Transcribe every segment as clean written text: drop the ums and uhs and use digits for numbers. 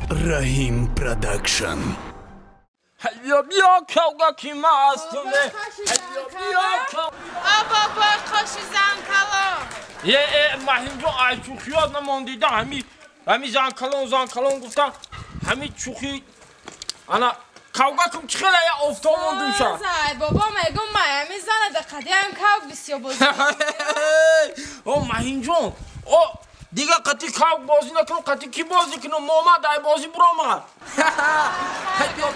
Раҳим Продакшн. Биё кавга ки мастуме. Биё. Бобой қоши занкалон. Е Маҳимҷон, ай чӯхиёт намондида ҳами занкалон занкалон гуфта ҳами чӯхи ана кавга кум чӣ хела я офтоб мондум ша. Ай бобо мегум май ҳами зана да қадиам кавг бисёр бозӣ. О Маҳимҷон, о дига қати кавг бозӣ накунам, қати кӣ бозӣ кунам? Момад ай бозӣ буромад.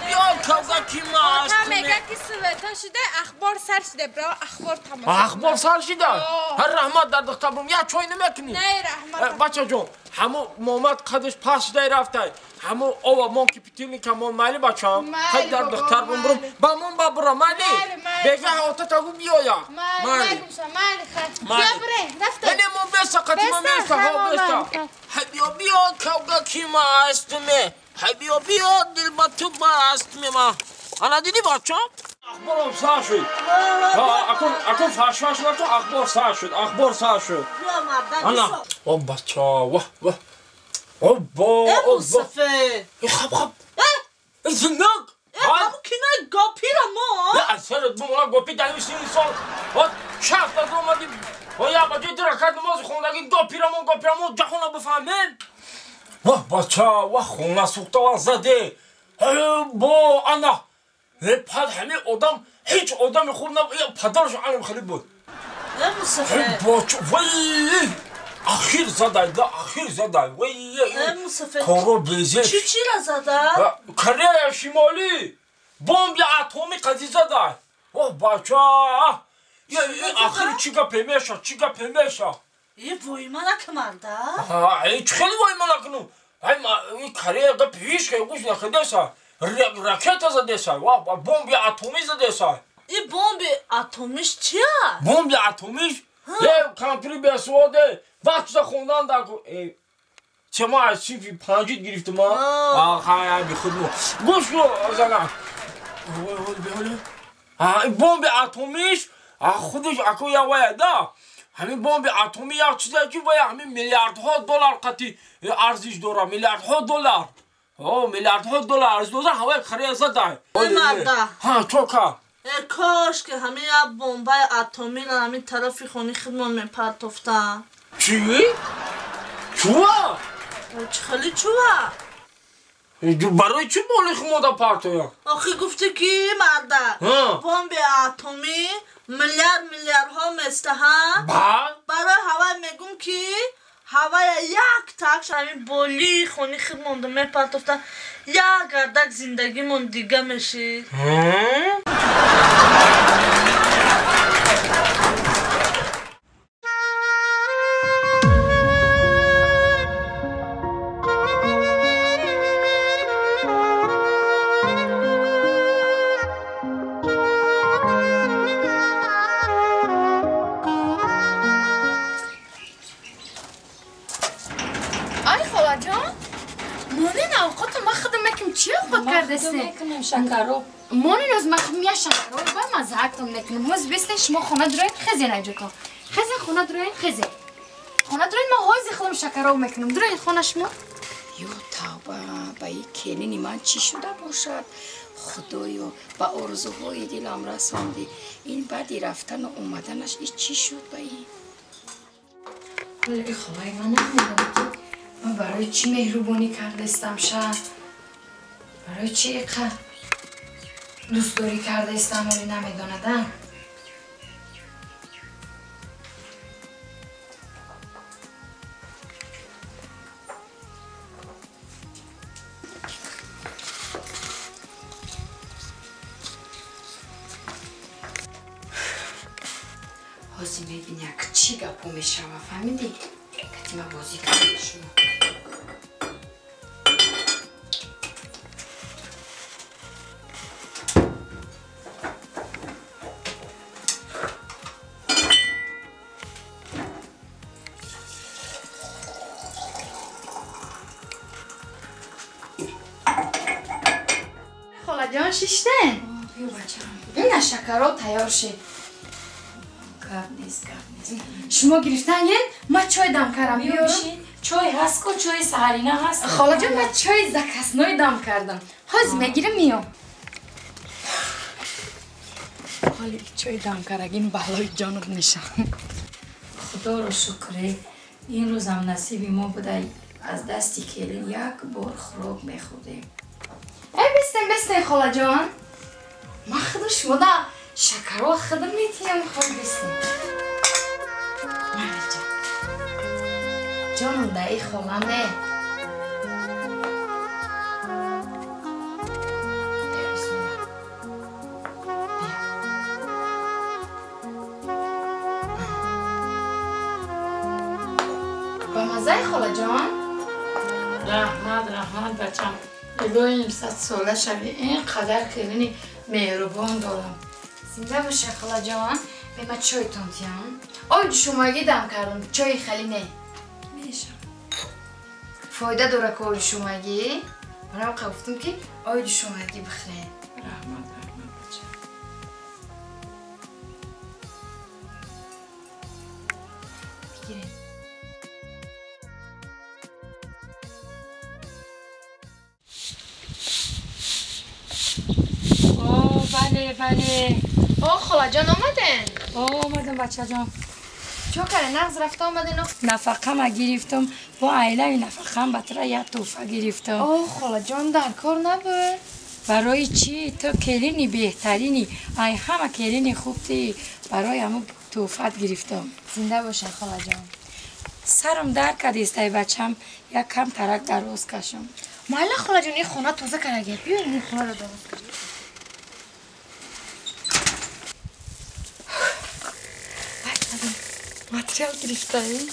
Биё кавга ки маст. Ота мега ки света шуда, ахбор сар шуда, бро ахбор тамошо. Ахбор сар шуда? Ҳар раҳмат дар духтар бурум, я чой намекунӣ? Не, раҳмат. Бачаҷон, ҳамо момад қадаш паст шуда рафтай. Ҳамо ова мон ки питилника мон майли бачам. Ҳай дар духтар бурум бурум. Ба мон ба бура майли. Бега ота тагу биёя. Майли, майли хай. Биё буре, рафта. Не мон беса қати мон беса, ҳо беса. Ҳай биё биё кавга ки мастуме. Ҳай биё биё дил ба ту бастме ма. Ана дидӣ бачам? Ахборам сар шуд. Акун фашфаш накун, ахбор сар шуд, ахбор сар шуд. Ана. О бача, ваҳ ваҳ. Обо, обо. Хаб хаб. Зинак. Ҳамун кинои гопира мо. Асарат бумона гопи дар сини сол. О шафт аз омади. О я ба ҷои ракат намози хондаги гопира мо, гопира мо ҷаҳона бифаҳмем. Ваҳ бача, ваҳ хона сӯхта ва заде. Бо ана. Пад ҳамин одам ҳеҷ одами хуб набуд. Падараш алам хеле буд. Вай! Ахир задай, да, ахир задай. Вай! Коро безе. Чӣ чира зада? Корея Шимолӣ. Бомби атомӣ қазӣ задай. Ваҳ бача! Ахир чӣ гапе меша, чӣ гапе меша? Войма накунанда? Чӣ хеле войма накунам? Корея гапи ҳеҷ ке гӯш накардеса. Ракета задеса, бомби атомӣ задеса. И бомби атомиш чия? Бомби атомиш? Е, компютери бесуоде, вақт хондан дар че ма аз синфи панҷид гирифтам, а? Хай, бихуд мо. Гӯш кун, зана. Бомби атомиш, худаш ако я вая, да? Ҳамин бомби атомӣ як чизе ки вая ҳамин миллиардҳо доллар қати арзиш дорад, миллиардҳо доллар. О, миллиардҳо доллар арзиш дорад, ҳаваи Корея задай. Марда. Ҳа, чока. Кош ки ҳамин як бомбаи атомиро ҳамин тарафи хони худмон мепартофтам. Чӣ? Чува? Чӣ хеле чува? Барои чӣ боли худмода партоя? Охи гуфтӣ ки марда, бомби атомӣ миллиард миллиардҳо местаҳанд. Барои ҳавай мегум ки ҳавая як такш ҳамин болии хони худмонда мепартофтам, як гардак зиндагимон дига мешид. Монин оз махмия шакаро ба мазаактон мекунам. Ҳоз бистен шумо хона дуроин хезен айҷото. Хезен хона дуроин хезен. Хона дуроин ма ҳози худам шакаро мекунам. Дуроин хона шумо. Ё тавба, ба ин келини ман чӣ шуда бошад? Худоё, ба орзуҳои дилам расондӣ. Ин баъди рафтану омаданаш и чӣ шуд ба ин? Ҳоло холаи ман намедонам ки ман барои чӣ меҳрубонӣ кардастам ша. Барои чӣ иқа дӯстдорӣ кардаистам оли намедонадам. Ҳозир мебини як чӣ гапо мешава, фаҳмидӣ? Катима бозӣ карда шумо. Холаҷон шиштен? Биё бачам. Ина шакаро тайёр шид. Гап нест, гап нест. Шумо гирифтан ген, ман чой дам кардам. Биё бишин. Чой ҳаст ку, чои саҳарина ҳаст. Холаҷон, ман чои закасной дам кардам. Ҳозир мегирам миём. Ҳоли чой дам кардагин балои ҷонат мешавам. Худоро шукре, ин рӯзам насиби мо буда, аз дасти келин як бор хӯрок мехӯрдем. Эй, бистен, бистен, холаҷон. Ман худу шумода шакарҳо худам метиҳам, хол бистен. Ҷоном даи холаме. Ба маззаи холаҷон? Раҳмат, раҳмат, бачам. Илоҳим садсола шавӣ, ин қадар келини меҳрубон дорам. Зинда боша холаҷон. Бе ма чойтон тиям. Ой, шумоги дам кардам, чои хали не. Фоида дора ки ои шумагӣ. Барам гуфтам ки ои шумагӣ бихӯред. Раҳмат, раҳмат, бача. Бигиред. О, бале, бале. О, холаҷон омаден? О, омадам, бачаҷон. Чо каре, нағз рафта омаден? Нафақама гирифтам, бо айлаи нафақам ба тура як тӯҳфа гирифтам. О, холаҷон, дар кор набуд. Барои чӣ? Ту келини беҳтарини, ай ҳама келини хуб ти, барои ҳамун тӯҳфат гирифтам. Зинда бошед, холаҷон. Сарам дард кардист, ай бачам, як кам тарак дароз кашам. Майла, холаҷон, ин хона тоза карагия. Биё ин хонаро дароз каш. Материал гирифтаем.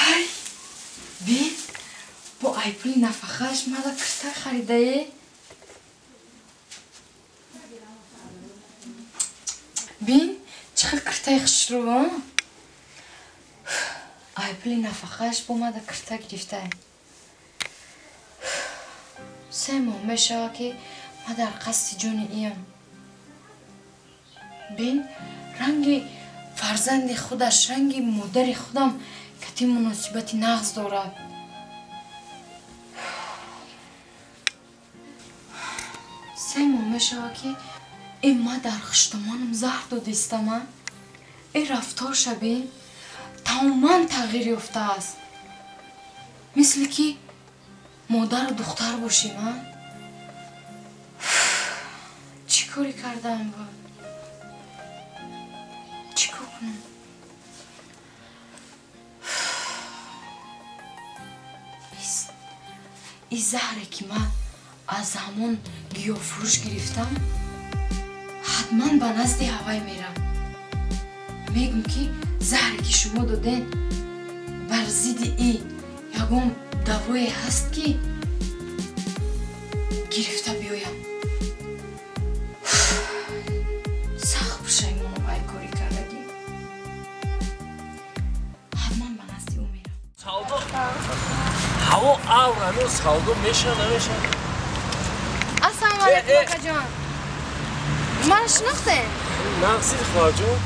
Ай, бин, бо ай пули нафақааш мада кирта харидае. Бин, чӣ хел киртаи хушрӯ. Ай пули нафақааш бо мада кирта гирифтае. 3 моҳ мешавад ки ма дар қасди ҷони иям. Бин, ранги фарзанди худаш, ранги модари худам кати муносибати нағз дорад. 3 моҳ мешавад ки э ма дар хуштомонам заҳр додистама. Э рафторша бин, тамоман тағйир ёфтааст. Мисли ки модару духтар бошем, а? Чӣ корӣ кардаам ба? Чӣ кор кунам? Ин заҳре ки ман аз ҳамон гиёҳфурӯш гирифтам, ҳатман ба назди ҳавай мерам. Мегӯм ки заҳре ки шумо доден бар зидди ин ягон давое ҳаст ки гирифта биёям. Сахт пушаймонам ай корӣ кардагӣ. Ҳатман ба назди ӯ мерам. Савдо ҳаво аврану савдо меша намеша? Ассалому алайкум, акаҷон. Маро шинохтем? Нағзид, хоҳарҷон.